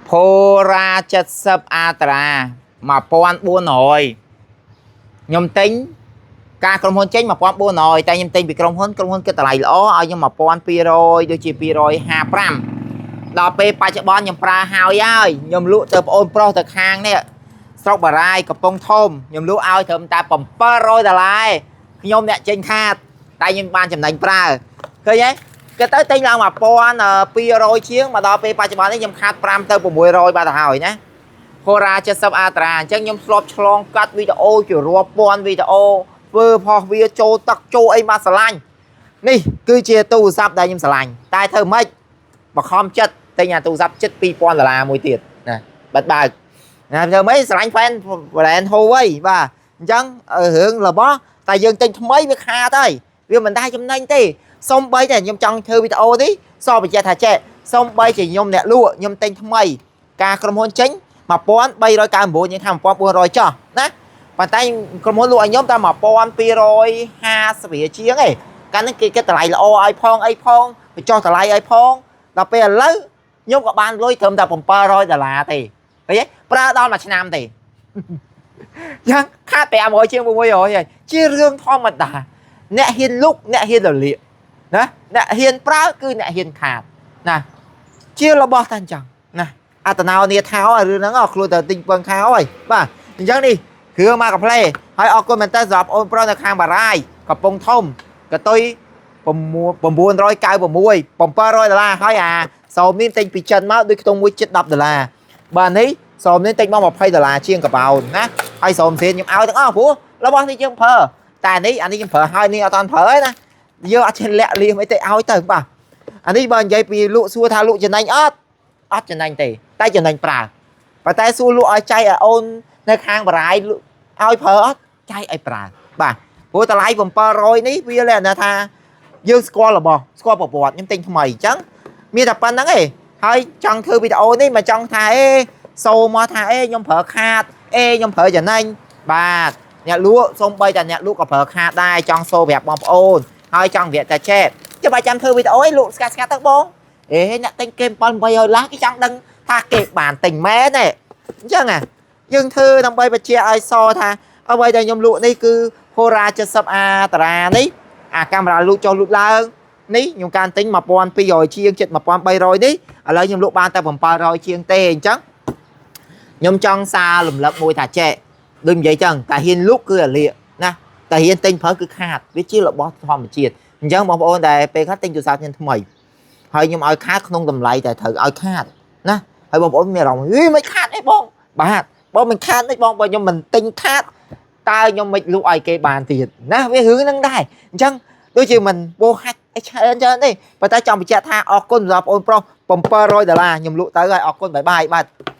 Pora 70 Ultra 1400ខ្ញុំទិញការក្រុមហ៊ុនចេញ1400តែខ្ញុំទិញពីក្រុមហ៊ុនក្រុមហ៊ុនគិតតម្លៃល្អឲ្យខ្ញុំ1200ដូចជា255ដល់ពេលបច្ចុប្បន្នខ្ញុំប្រើហើយហើយខ្ញុំលក់ទៅប្អូនប្រុសទៅខាងនេះស្រុកបារាយកំពង់ធំខ្ញុំលក់ឲ្យត្រឹមតែ700ដុល្លារខ្ញុំអ្នកចេញខាតតែខ្ញុំបានចំណេញប្រើឃើញទេគេទៅទិញឡើង1200ជាងមកដល់ពេលបច្ចុប្បន្ននេះខ្ញុំខាត5ទៅ600បាត់ទៅហើយណា Pora 70 Ultra អញ្ចឹងខ្ញុំធ្លាប់ឆ្លងកាត់វីដេអូជារាប់ពាន់វីដេអូធ្វើផុសវាចូលទឹកចូលអីមកស្រឡាញ់នេះគឺជាទូរស័ព្ទដែលខ្ញុំស្រឡាញ់តែធ្វើម៉េចបខំចិត្តទិញអាទូរស័ព្ទជិត2000ដុល្លារមួយទៀតណាបាត់បើកណាធ្វើម៉េចស្រឡាញ់ fan brand Huawei បាទអញ្ចឹងរឿងរបស់តែយើងទិញថ្មីវាខាតហើយវាមិនដែរចំណេញទេសំបីតែខ្ញុំចង់ធ្វើវីដេអូនេះសបញ្ជាក់ថាចេះសំបីជាខ្ញុំអ្នកលក់ខ្ញុំទិញថ្មីការក្រុមហ៊ុនចេញ1399យើងថា1400ចុះណាប៉ុន្តែក្រុមហ៊ុនលក់ឲ្យខ្ញុំតែ1250រៀលជាងឯងកាលហ្នឹងគេគិតតម្លៃល្អឲ្យផងអីផងបញ្ចុះតម្លៃឲ្យផងដល់ពេលឥឡូវខ្ញុំក៏បានលុយត្រឹមតែ700ដុល្លារទេឃើញទេប្រើដល់មួយឆ្នាំទេយ៉ាងខាត500ជាង600ហើយជារឿងធម្មតាអ្នកហ៊ានលុកអ្នកហ៊ានរលាកណាអ្នកហ៊ានប្រើគឺអ្នកហ៊ានខាតណាជារបស់តែអញ្ចឹងណា អត្តនោនីថោរឿងហ្នឹងខ្លួនទៅទិញពឹងខោហើយបាទអញ្ចឹងនេះគ្រឿងមកកាផ្លេហើយអរគុណមែនតើសម្រាប់អូនប្រុសនៅខាងបារាយកំពង់ធំកតុយ996 700ដុល្លារហើយអាសោមនេះទិញពីចិនមកដូចខ្ទង់មួយជិត10ដុល្លារបាទនេះសោមនេះទិញមក20ដុល្លារជាងកបោនណាហើយសោមសៀនខ្ញុំឲ្យទាំងអស់ព្រោះរបស់នេះយើងប្រើតែនេះអានេះខ្ញុំប្រើហើយនេះអត់តាន់ប្រើទេណាយើងអត់ចេះលាក់លៀមអីទេឲ្យទៅបាទអានេះបើនិយាយពីលក់សួរថាលក់ចំណេញអត់អត់ចំណេញទេតែចំណេញប្រើប៉ុន្តែសួរលក់ឲ្យចៃឲ្យអូននៅខាងបារាយលក់ឲ្យប្រើអត់ចៃឲ្យប្រើបាទព្រោះតម្លៃ700នេះវាលក្ខណៈថាយើងស្គាល់របស់ស្គាល់ប្រវត្តិខ្ញុំទិញថ្មីអញ្ចឹងមានតែប៉ុណ្្នឹងឯងហើយចង់ធ្វើវីដេអូនេះមកចង់ថាអេសូមកថាអេខ្ញុំប្រើខាតអេខ្ញុំប្រើចំណេញបាទអ្នកលក់សំបីតែអ្នកលក់ក៏ប្រើខាតដែរចង់សូប្រាប់បងប្អូនហើយចង់ប្រាប់តែចែចុះបើចាំធ្វើវីដេអូឯងលក់ស្កាត់ស្កាត់ទៅបងអេអ្នកទិញគេ7 800ឡាគេចង់ដឹងថាគេបានទិញមែនទេអញ្ចឹងណាយើងធ្វើដើម្បីបញ្ជាក់ឲ្យសថាអ្វីដែលខ្ញុំលក់នេះគឺ Pora 70 Ultra នេះអាកាមេរ៉ាលូតចុះលូតឡើងនេះខ្ញុំការទិញ1200ជាងជិត1300នេះឥឡូវខ្ញុំលក់បានតែ700ជាងទេអញ្ចឹងខ្ញុំចង់សារលំលឹកមួយថាចេះដូចនិយាយចឹងតែហ៊ានលក់គឺអាលៀកណាតែហ៊ានទិញប្រើគឺខាតវាជារបស់ធម្មជាតិអញ្ចឹងបងប្អូនដែលពេលខ្លះទិញទូរស័ព្ទខ្ញុំថ្មីហើយខ្ញុំឲ្យខាតក្នុងតម្លៃតែត្រូវឲ្យខាតណាហើយបងប្អូនមានអារម្មណ៍ហីមិនខាតអីបងបាទបងមិនខាតទេបងបើខ្ញុំមិនទិញខាតតើខ្ញុំមិនលក់ឲ្យគេបានទៀតណាវារឿងហ្នឹងដែរអញ្ចឹងដូចជាមិនវោហាច់អីច្រើនច្រើនទេប៉ុន្តែចង់បញ្ជាក់ថាអរគុណសម្រាប់បងប្អូនប្រុស700ដុល្លារខ្ញុំលក់ទៅហើយអរគុណ bye bye បាទ។